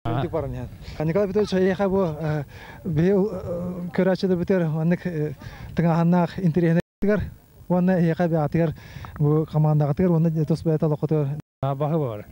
Үрдүк баран иһэн. Николай Петрович эйиэхэ бу биһи көрөөччүлэрбитигэр маннык тыҥааһыннаах интэриэһинэй уонна эһиэхэ бэйэҕитигэр бу командаҕытыгар уонна тус бэйэтэ олоххутугар баһы бар.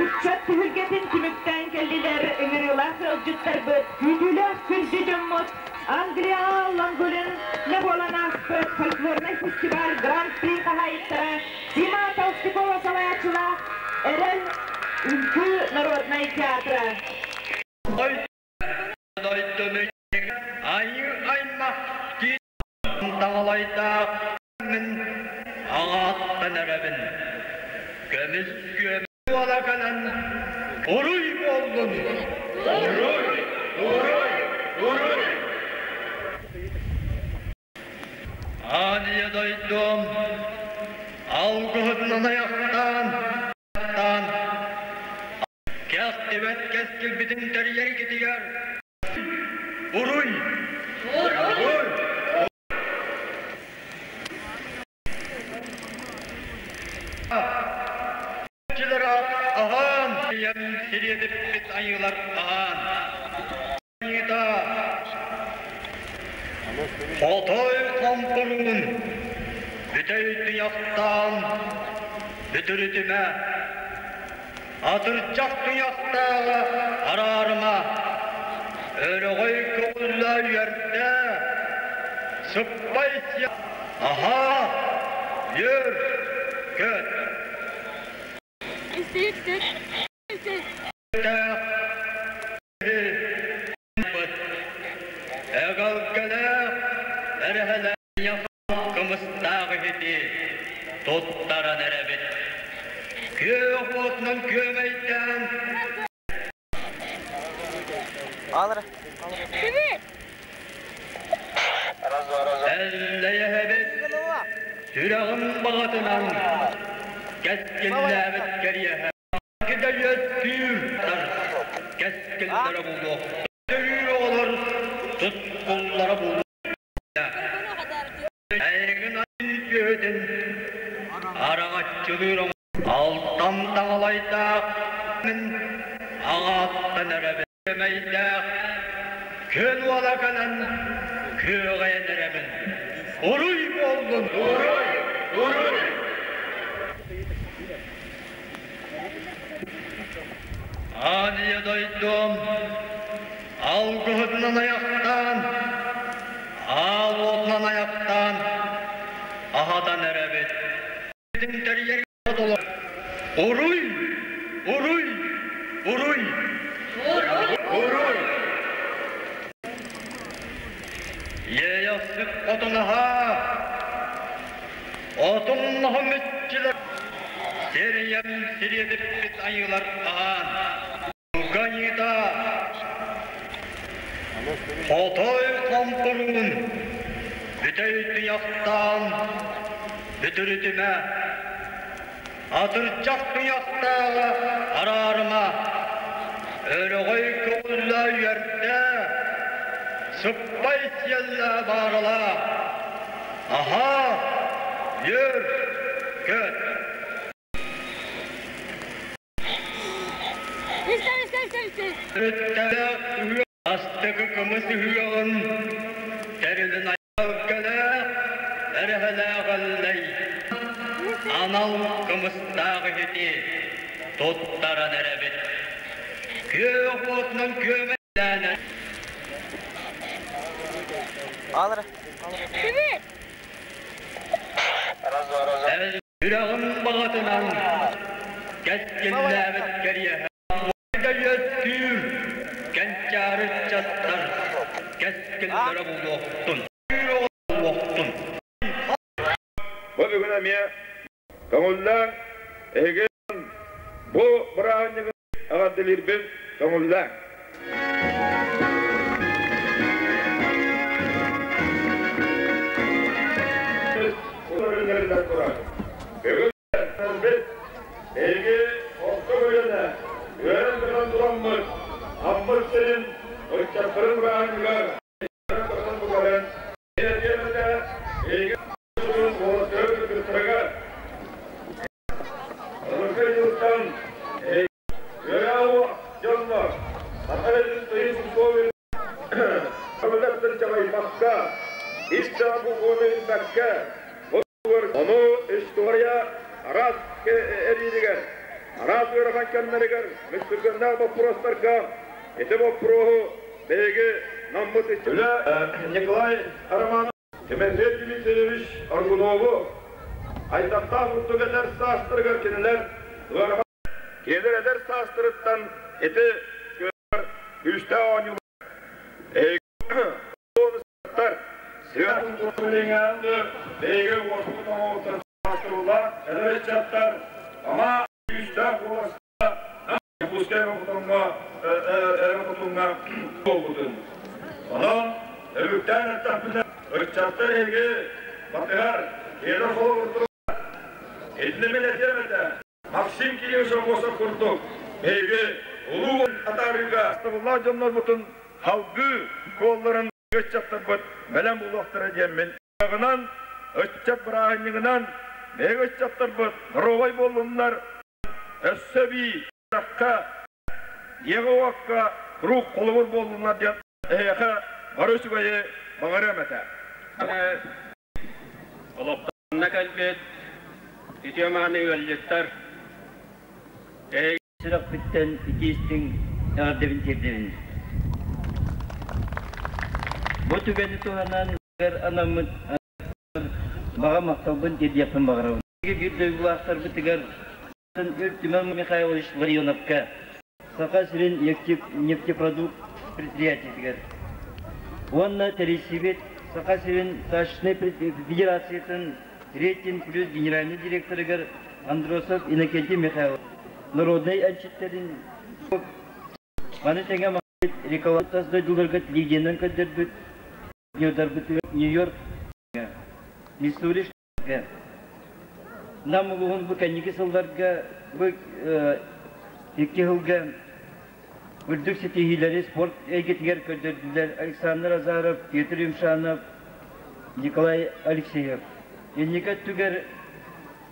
Ыччат түһүлгэтин түмүктээн кэллилэр ыҥырыылаах ыалдьыттарбыт, күүтүүлээх күндү дьоммут Англия Лангулин буолан ааспыт фольклорнай фестиваль Гран-при хаһаайыттара Дима Толстякова салайааччылаах Эрэл үҥкүү народнай театра. Дойдуну айыы аймах таҥалайдаах мин аҕааттан эрэбин. Көмүс күөмэ буола кэлэн уруй буоллун! Уруй! Уруй! Уруй! Аан ийэ дойдум алгыһытынан айахтаан, кэхтибэт кэскилбитин тэрийэргитигэр Уруй! Уруй! Аһаан, сириэдиппит айыылар аһаан. Хотой хомпуруун, бүтэй туйахтаан, бүтүрүтүмэ, атырдьах туйахтааҕа араарыма, өрөҕөй көҕүллэ үөрдэ, сыппай аһаа, үөр, көт. Эгэлгэлээх эрэһэлээх кымыстаах иһити туттаран эрэбит. Күөх уотунан күөмэйдээн Эллэйэһэбит сүрэҕим баҕатынан кэскиллээбит кэриэһэ Кэскиллэрэ буолуох. Төрүүр оҕолор тускуллара буолуо. Эйигин түөһүтүн араҥаччылыыр алтан таҥалайдаах мин аҕааттан эрэбин мэйдээх күн уола кэлэн күөҕэйэн эрэбин. Уруй буоллун! Уруй! Уруй! Аан ийэ дойдум алгыһытынан айахтаан Уруй! Уруй! Уруй! Уруй! Иэйэхсит хотунаһа, отуннаһым иччилэр, сириэм сириэдиппит айыылар аан, Ганьыта Хотой хомпуруун бүтэй туйахтаан бүтүрүтүмэ, атырдьах туйахтааҕы араарыма, өрөҕөй көҕүллээ үөрдээ, сыппай сиэллээ бааралаа, аһаа, үөр, көт. Астыкы кымыс ыһыаҕын тэрилин айылгылаах эрэһэлээх Эллэй анал кымыстаах иһити туттаран эрэбит. Күөх уотунан күөмэйдээн Сүрэҕим баҕатынан кэскиллээбит кэриэһэ үөскүүр кэнчээри ыччаттар кэскиллэрэ буолуохтун. Буолуохтун. Бу бүгүн эмиэ көҥүллээх эһиги бу бырааһынньыгы эҕэрдэлиирбин көҥүллээҥ. Бүгүн эһиги орто көлүөнэ үөрэн көтөн тураммыт Аммыт сирин ыччаттарын бырааһынньыгар эһиги уолаттары кытыктарыгар Былыргы дьылтан үөрэх дьоннор саха илин тыйыс условиятын чаҕыйбакка, ис дьаабылганы билбэккэ, ону история араас эрииригэр, араас ыарахан кэмнэригэр мүччүргэннээх боппуруостарга ити боппуруоһу биһиги Наммыт Николай Романов Тимофей Дмитриевич Аргунову хайдахтаах курдук эдэр саастарыгар кинилэр ыарахан кинилэр эдэр саастарыттан ити күүстээх оонньуулар биһиги уоспут оҥоһуктар эдэр ыччаттар ама күүстээх куоласта Якутскай хотоҥҥо хотуҥҥа буолбутун. Онон өлүктээн эттэхпинэ, ыччаттар эһиги батыһар, киэнэ холобурдук итини мин этиэм этэ. Максим Кириллович Аммосов курдук биһиги улуу атаарыыга астабыллаах дьоннорбутун салгыы куолларын ыччаттарбыт бэлэм буолуохтара диэммин ыччат бырааһынньыгынан биһиги ыччаттарбыт доруобай буоллуннар өссө эбии дьиэҕэ-уокка куруук холобур буоллуннар диэн эһиэхэ бары үчүгэйи баҕарыам этэ. Олохтонно кэлбит үтүө мааны ыалдьыттар Сүрэхпиттэн итии-истиҥ эҕэрдэбин тиэрдэбин. Бу түгэни туһанан анаммыт баҕа махталбын тиэрдиэхпин баҕарабын. Биир дойдулаахтарбытыгар Түмэн Михайлович Ларионовка, Саха сирин нефтепродукт предприятиетыгар уонна тэрийсибит Саха сирин Ташечнай Федерациятын Рейтинг плюс генеральный директорыгар Андросов Иннокентий Михайлович, народнай эмчиттэрин маны тэҥэ реколлар тас дойдуларга лидиянан көрдөрбүт Нью-Йорк, Миссури Нам улууһун бу кэнники сылларга бу икки сылга үрдүк ситиһиилэри спорт эйгэтигэр көрдөрдүлэр Александр Азаров, Петр Юмшанов, Николай Алексеев. Инники өттүгэр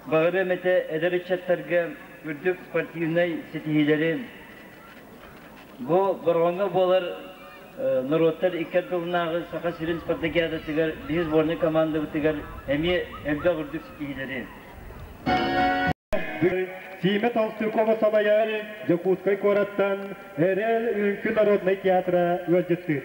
баҕарыам этэ эдэр ыччаттарга үрдүк спортивнай ситиһиилэри. Бу Бороҕоҥҥо буолар норуоттар икки ардыларынааҕы Саха сирин спартакиадатыгар биһи сборнай командабытыгар эмиэ элбэх үрдүк ситиһиилэри. Сиимэ Толстякова салайар Дьокуускай куораттан Эрэл үҥкүү народнай театра ыалдьыттыыр.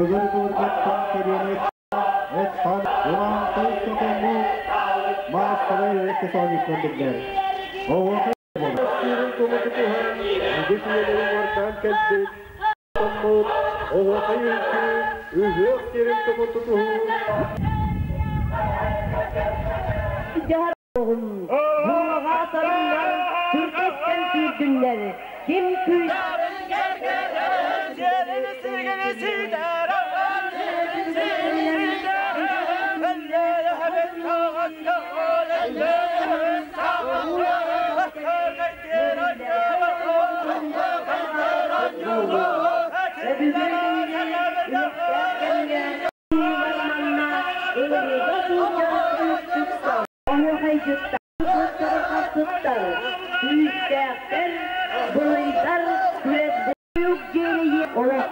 Былыр-былыргаттан көлүөнэ эт-хаан улахан сотоммут маассабай электросонгиттан биллэр. Оһуохай сирин туму тутуһан, үгүс үйэлэри уҥуордаан кэлбит томмут оһуохай үҥкүү ыһыах сирин туму тутуһуу Буруоҕа сарыннар, сүргэттэн сүүрдүннэр, ким күүс Оһуохайдьыттар, күүстээхтэр, былыйдар күрэс буйук дьиэрийи олох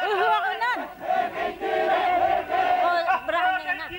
Ыһыаҕынан! Бырааһынньыгынан!